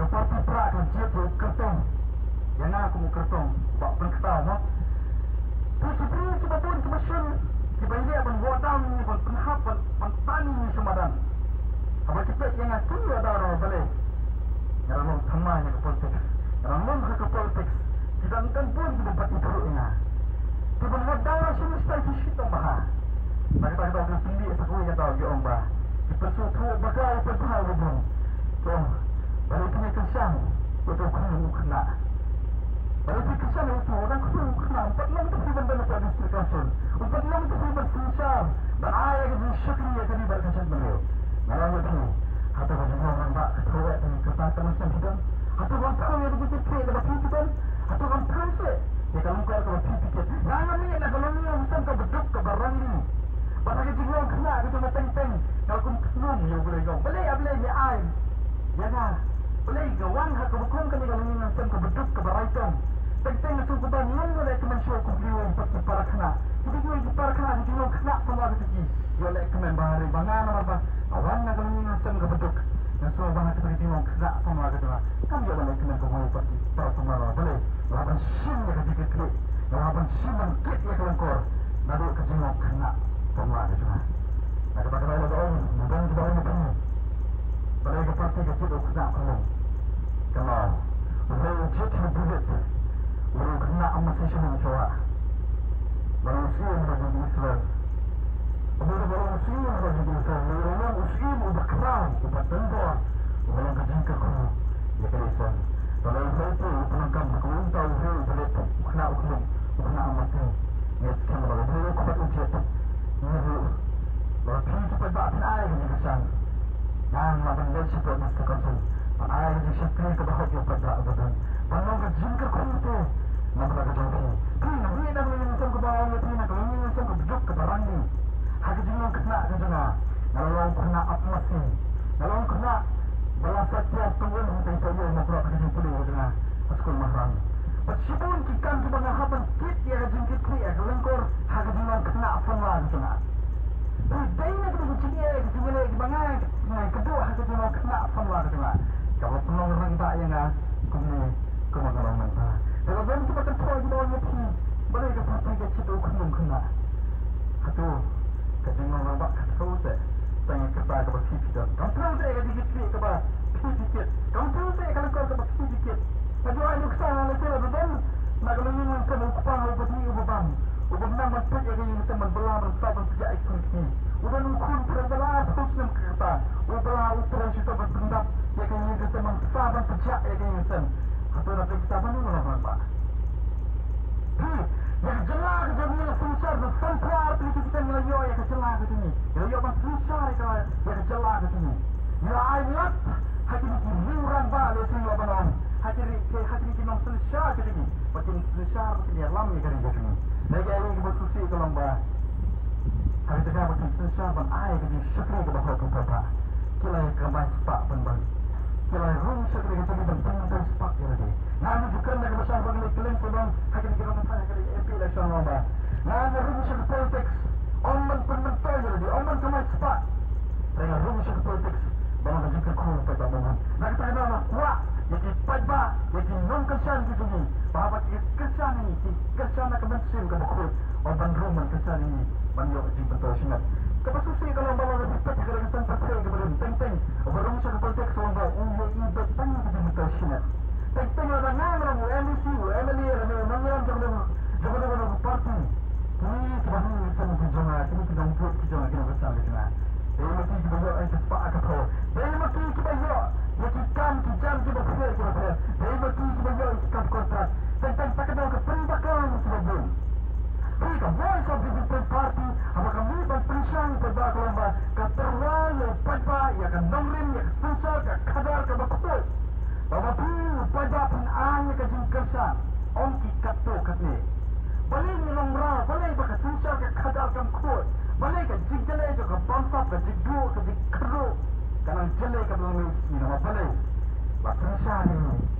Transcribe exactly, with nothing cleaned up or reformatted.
Ka party pra ka jied ïa u kyrtong. Ïa nga kum u kyrtong ba pynkta mo. Te ki briew kiba bun kiba shun kiba ïaleh ban wad down ïa ngi, ban pynhap, ban, ban tan ïa ngi sha madan. Haba ki peit ïa nga kim ïoh daw ruh balei. Nga dang long thymmai ha ka politics. Nga dang long ha ka politics. Ki dang don bun kiba bat ïathuh ïa nga. Te ban wad down ruh shisha ki shitom bha. Na kata ka daw ki pynlih sa kawei ka daw ki ong ba ki pynsngewthuh bakla ïa u paidbah uba bun. To, balei phi ïa kyrshan ïa uto u khynnah u khynnah? Balei phi kyrshan ïa uto u dang khynnah u khynnah? Um pat long te phi ban don hapoh district council. Um pat long te phi ban synshar ban ai ïa ka jingshakri ïa ka ri bad ka jaitbynriew. Nga ong ïa phi, hato ka jinglong rangbah ka thew eh ïa ka kyrteng ka mynsiem phi don? Hato kam thew ïa ka jingkitkhlieh kaba phi phi don? Hato kam thew seh ïa ka lyngkor kaba phi phi kit? Nga ngam mih na ka longïing longsem kaba duk kaba rangli. Bad ha ka jinglong khynnah ka jong nga teng teng nga la kum khlum ïa u Blei, nga ong balei, ah Blei, me ai ïa nga. Balei nga wan ha kaba kum kane ka longïing longsem kaba duk kaba raitong. Teng teng nga sngewkmen, nga ong ïoh lehkmen shuh kum ki briew bad ki para khynnah. Ki dei kiwei ki para khynnah, ki jinglong khynnah samla ka jong ki. Ïoh lehkmen bha hynrei ba nga namar ba nga wan na ka longïing longsem kaba duk, nga sngew ba ha kata ka jinglong khynnah samla ka jong nga kam ïoh ban lehkmen kumwei pat ki para samla. Balei? Nga lah ban shim ïa ka jingkitkhlieh, nga lah ban shim ban kit ïa ka lyngkor naduh ka jinglong khynnah samla ka jong nga. Na kata ka daw la ka ong, ngi don kiba ong ïa phi, balei ka party ka jied ïa u khynnah u khyllung? Ka mut uwei u jied ha u David, u khynnah u masi sha u Joab. Ba long u syiem ha ka jong ki Israel. Uba long u syiem ha ka jong ki Israel, uba long u syiem uba khraw, uba donbor, uba long ka jingkyrkhu ïa ka Israel. Ba long u syiem uba long kam ha ka umta u riew u David, u khynnah u khyllung, u khynnah u masi. Ngi skhem ba u briew u khynnah u jied. Ngi ruh, ba phi ki paidbah phin ai ka jingkyrshan. Ngan lah ban leit shapoh District Council ban ai ka jingshakri kaba hok ïa u paidbah uba don, ban long ka jingkyrkhu te namar ka jong phi. Phi na ka longïing longsem kaba ong ïa phi, na ka longïing longsem kaba duk kaba rangli. Ha ka jinglong khynnah ka jong nga, nga la long khynnah ap masi, nga la long khynnah ba la sait tiar tong um hangtei ha ïew Mawkroh ha ka jingpule ka jong nga ha skul Mahrang. Bad shibun ki kam kiba nga hap ban kit ïa ka jingkitkhlieh ïa ka lyngkor ha ka jinglong khynnah samla ka jong nga. Te dei na kata ka jingeh ka jingeh kiba nga, nga kduh ha ka jinglong khynnah samla ka jong nga, kaba pynlong rangbah ïa nga kumne kumba nga long mynta. Te la don kiba kynthoh kiba ong ïa phi, balei ka party ka jied ïa u khyllung khynnah? Hato ka jinglong rangbah ka thew seh tang ïa kata kaba phi phi don? Kam thew seh ïa ka jingkitkhlieh kaba phi phi kit? Kam thew seh ïa ka lyngkor kaba phi phi kit? Nga ju ai nuksa, nga la shu la don na ka longïing longsem, u kpa uba dih uba bam, uba nang ban peit ïa ka ïing ka sem, ban bylla ban sah ban pjah ïa ki khun ki kti. U don u khun pyrshah ba la arphew snem ka kyrta, u bylla u trei shitom ban pyndap ïa ka ïing ka sem, ban sah ban pjah ïa ka ïing ka sem. Hato na pyrshah ban ïa ka long rangbah? Phi, ïa ka jylla ka jong ngi la synshar da sanphew ar tylli ki snem, ngi la ïoh ïa ka jylla ka jong ngi. Ngi la ïoh ban synshar ïa ka, ïa ka jylla ka jong ngi. Ngi la ai lad ha kine ki riew rangbah, lehse ngi la ban ong, ha kine ki, ha kine ki nongsynshar ka jong ngi, ba kin synshar, ba kin ïalam ïa ka ri ka jong ngi. Hynrei kaei kaba sngewsih ka long ba ha ka jaka ba kin synshar ban ai ka jingshakri kaba hok ïa u paidbah, ki la ïa kamai spah pynban. Ki la rung shakri ka jong ki ban pynmyntoi spah ïa lade. Nga nga ju kren da kaba shai ba nga leit kylleng sawdong ha kine ki nongkyndong, ha kine ki M P election, long ba nga nga rung sha ka politics ym ban pynmyntoi ïa lade, ym ban kamai spah. Hynrei nga rung sha ka politics ba nga ban jingkyrkhu ïa u paidbah ba bun. Na kata ka daw nga kwah ïa ki paidbah, ïa ki nongkyrshan ki jong ngi, ba haba ki kyrshan ïa ngi, ki kyrshan na ka mynsiem kaba khuid. Ym ban rung ban kyrshan ïa ngi ban ïoh ka jingmyntoi shimet. Kaba sngewsih ka long ba la dep peit ha ka rynsan pyrthei kaba rim, teng teng uba rung sha ka politics long ba u ïohi beit tang ïa ka jingmyntoi shimet. Teng teng lada nga nga long u M D C, u M L A, lane u nongïalam jong kano kano ka party, kine kiba hynñiew ki seng ki jong nga, kine ki nongbud ki jong nga, ki nongkyrshan ki jong nga, dei ma ki kiba ïoh ïa ka spah ka phew, dei ma ki kiba ïoh ïa ki kam ki jam kiba pher kiba pher, dei ma ki kiba ïoh ïa ki kam kontrak. Teng teng ta ka daw ka pynbakla ïa kiba bun. Te ka Voice of the People Party haba ka mih ban pynshai ïa u paidbah ka long ba ka tyrwa ïa u paidbah, ïa ka nongrim, ïa ka synshar ka khadar kaba khuid. Ba ma phi u paidbah phin ai ïa ka jingkyrshan, ym ki katto katne. Balei ngi long mraw, balei ba ka synshar ka khadar kam khuid, balei ka jingjyllei jong ka bamsap, ka jingduh, ka jingkyrduh ka nang jyllei, ka nang mih shisha, namar balei? La synshar ïa ngi.